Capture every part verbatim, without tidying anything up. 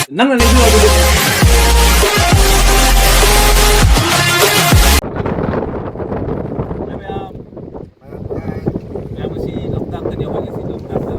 ꯅꯪꯅ ꯂꯩꯕꯤꯌꯨ ꯑꯗꯨꯗꯤ꯫ ꯃꯌꯥꯝ, ꯃꯌꯥꯝ ꯑꯁꯤ ꯂꯣꯛꯇꯥꯛꯇꯅꯤ, ꯑꯩꯈꯣꯏ ꯉꯁꯤ ꯂꯣꯛꯇꯥꯛꯇ꯫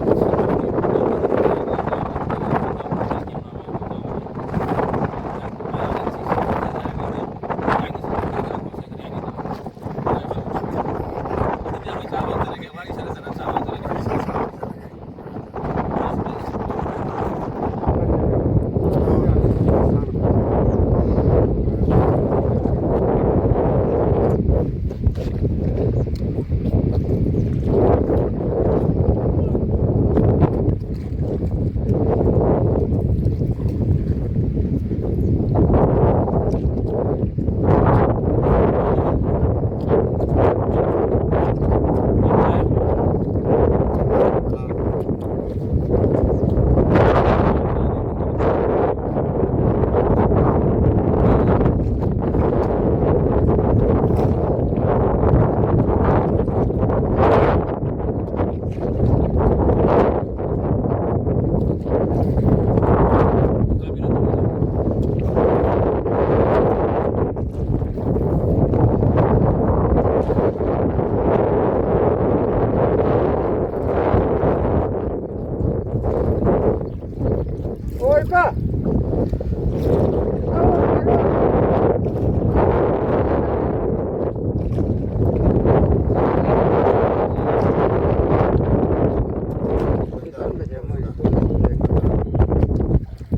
ꯍꯣꯏ, ꯏꯄꯥ꯫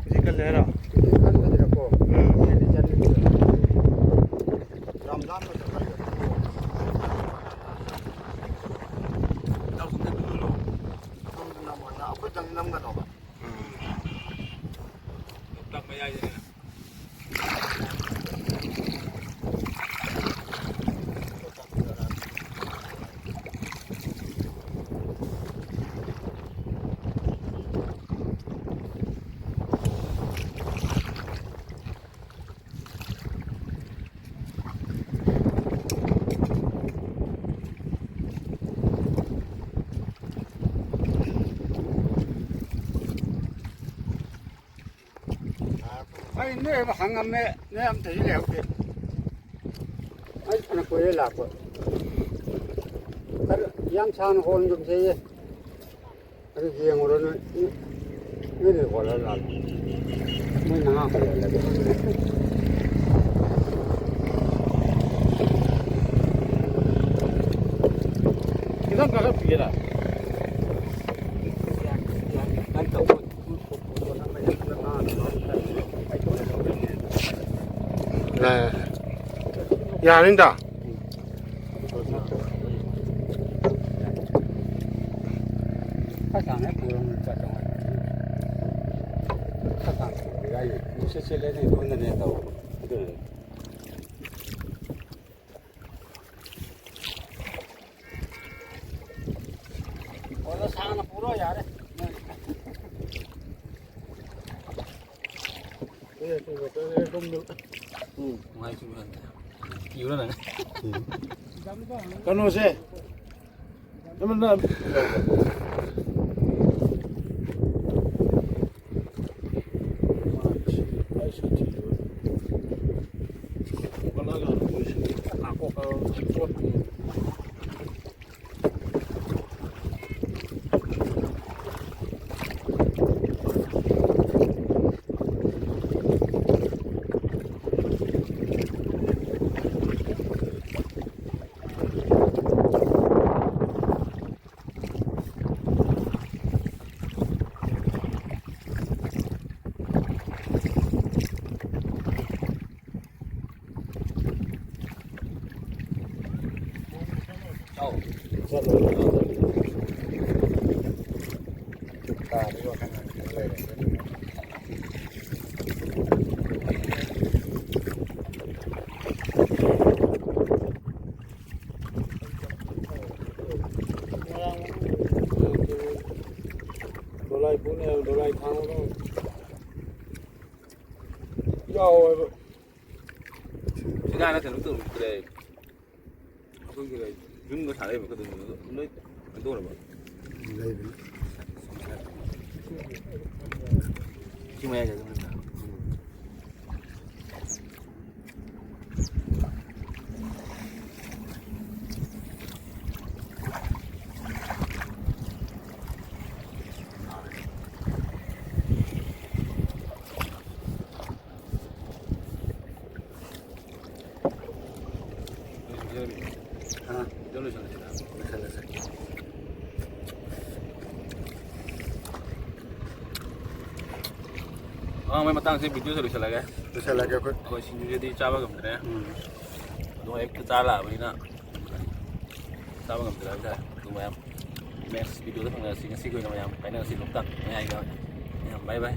ꯍꯧꯖꯤꯛ ꯀꯜꯂꯦ ꯍꯥꯏꯔꯣ? ꯍꯧꯖꯤꯛ ꯀꯟꯕꯁꯤꯗꯀꯣ꯫ ꯎꯝ꯫ ꯌꯥꯝ ꯂꯥꯞꯅ ꯆꯠꯍꯜꯂꯦ꯫ ꯏꯇꯥꯎꯁꯤꯡꯗ ꯑꯗꯨꯝ ꯂꯧ꯫ ꯑꯗꯣꯝꯗ ꯅꯝꯃꯣ, ꯑꯩꯈꯣꯏꯗꯪ ꯅꯝꯒꯅꯣꯕ꯫ ꯎꯝ꯫ ꯂꯣꯛꯇꯥꯛ ꯃꯌꯥꯏꯗꯅꯤꯅ꯫ ꯑꯩ ꯅꯣꯏ ꯑꯃ ꯍꯪꯉꯝꯃꯦ, ꯅꯣꯏ ꯑꯝꯇꯁꯨ ꯂꯩꯍꯧꯗꯦ꯫ ꯑꯩ ꯐꯅ ꯀꯨꯏꯔꯦ ꯂꯥꯛꯄ꯫ ꯈꯔ ꯌꯥꯝ ꯁꯥꯡꯅ ꯍꯣꯟꯒꯨꯝꯁꯦꯌꯦ꯫ ꯑꯗꯨ ꯌꯦꯡꯉꯨꯔꯣ ꯅꯣꯏ꯫ ꯅꯣꯏꯅ ꯍꯣꯜꯂ ꯂꯥꯛꯑꯣ꯫ ꯃꯣꯏ ꯃꯉꯥ ꯍꯣꯜꯍꯜꯂꯒꯦ꯫ ꯈꯤꯇꯪ ꯀꯥꯈꯠꯄꯤꯒꯦꯔꯥ? ꯌꯥꯔꯅꯤꯗ꯫ ꯈꯔ ꯁꯥꯡꯅ ꯄꯨꯔꯝꯃꯦ, ꯂꯨꯄꯥ ꯆꯥꯝꯃꯉꯥ꯫ ꯈꯔ ꯁꯥꯡꯅ ꯄꯨꯔꯝꯃꯦ꯫ ꯅꯨꯡꯁꯤꯠ ꯁꯤꯠꯂꯦꯅꯦ, ꯑꯩꯉꯣꯟꯗꯅꯦ ꯇꯧꯕ꯫ ꯑꯗꯨꯅꯅꯦ꯫ ꯑꯣ, ꯁꯥꯡꯅ ꯄꯨꯔꯣ ꯌꯥꯔꯦ꯫ ꯎꯝ, ꯅꯨꯡꯉꯥꯏ ꯆꯨꯝꯃꯦ꯫ ꯀꯤꯕ꯭ꯔꯥ ꯅꯪ? ꯀꯩꯅꯣꯁꯦ, ꯑꯃꯅ ꯗꯣꯂꯥꯏ ꯄꯨꯅꯦ ꯍꯥꯏꯕ, ꯗꯣꯂꯥꯏ ꯊꯥꯡꯉꯨꯔꯣ? ꯌꯥꯎꯋꯦꯕ꯫ ꯁꯤꯗ ꯅꯠꯇꯅ ꯑꯝꯇ ꯎꯗ꯭ꯔꯦ꯫ ꯑꯩꯈꯣꯏꯒꯤ ꯌꯨꯝꯗ ꯁꯥꯟꯅꯔꯤꯕ ꯀꯩꯗꯧꯕꯗꯣ ꯂꯣꯏ ꯀꯩꯅꯣ ꯇꯧꯔꯕ? ꯂꯩꯕꯅꯤ꯫ ꯁꯤ ꯃꯌꯥꯏꯗ ꯑꯗꯨꯝ ꯂꯩꯕ꯭ꯔꯥ? ꯑꯥ, video ꯂꯣꯏꯁꯜꯂꯁꯤꯔ? ꯂꯣꯏꯁꯜꯂꯁꯦ꯫ ꯑꯥ, ꯃꯣꯏ ꯃꯇꯥꯡꯁꯤ videoꯁꯦ ꯂꯣꯏꯁꯜꯂꯒꯦ꯫ ꯂꯣꯏꯁꯜꯂꯒꯦ ꯑꯩꯈꯣꯏ꯫ ꯑꯩꯈꯣꯏ ꯁꯤꯡꯖꯨꯁꯤꯗꯤ ꯆꯥꯕ ꯉꯝꯗ꯭ꯔꯦ꯫ ꯎꯝ꯫ ꯑꯗꯣ ꯑꯌꯨꯛꯇ ꯆꯥ ꯂꯥꯛꯑꯕꯅꯤꯅ ꯆꯥꯕ ꯉꯝꯗ꯭ꯔꯦ ꯍꯥꯏꯇꯥꯔꯦ꯫ ꯑꯗꯨ ꯃꯌꯥꯝ next videoꯗ ꯐꯪꯅꯔꯁꯤ꯫ ꯉꯁꯤꯒꯤ ꯑꯣꯏꯅ ꯃꯌꯥꯝ ꯀꯥꯏꯅꯔꯁꯤ ꯂꯣꯛꯇꯥꯛ ꯃꯌꯥꯏꯒ꯫ ꯃꯌꯥꯝ bye bye꯫